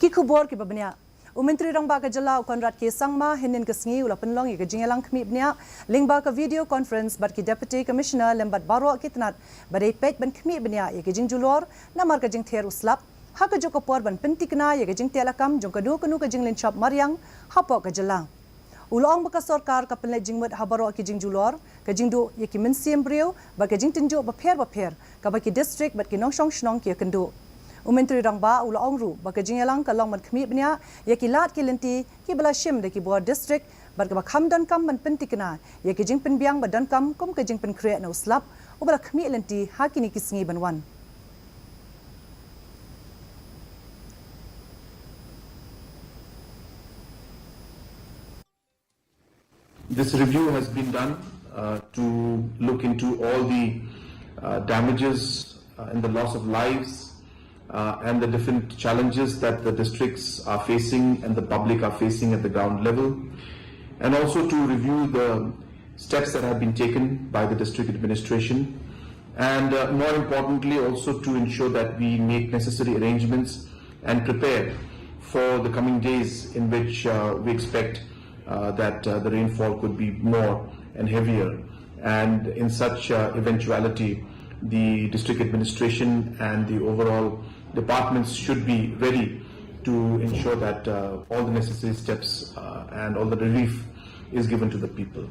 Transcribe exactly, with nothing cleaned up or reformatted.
Ki khubor kiba bniah. U Myntri Rangbah ka jylla u Conrad K Sangma hynnin ka sngi u la pynlong ïa ka jingïalang khmih bniah lyngba ka video conference bad ki Deputy Commissioner lem bad baroh ki tnat ba dei peit ban khmih bniah ïa ka jingjulor namar ka jingther u slap, ha kajuh ka por ban pyntikna ïa ka jingteh lakam jong kano kano ka jinglynshop mariang hapoh ka jylla. U la ong ba ka sorkar ka pynleit jingmut ha baroh ki jingjulor, ka jingduh ïa ki mynsiem briew bad ka jingtynjuh bapher bapher kaba ki district bad ki nongshong shnong ki ïakynduh. U Myntri Rangbah u la ong ruh ba ka jingïalang ka long ban khmih bniah ïa ki lad ki lynti kiba la shim da ki bor district bad kaba kham donkam ban pyntikna ïa ki jingpynbiang ba donkam kum ka jingpynkhreh na u slap uba la khmih lynti ha kine ki sngi ban wan. This review has been done uh, to look into all the uh, damages uh, and the loss of lives uh, and the different challenges that the districts are facing and the public are facing at the ground level, and also to review the steps that have been taken by the district administration, and uh, more importantly, also to ensure that we make necessary arrangements and prepare for the coming days in which uh, we expect uh, that uh, the rainfall could be more and heavier. And in such uh, eventuality, the district administration and the overall departments should be ready to ensure that uh, all the necessary steps uh, and all the relief is given to the people.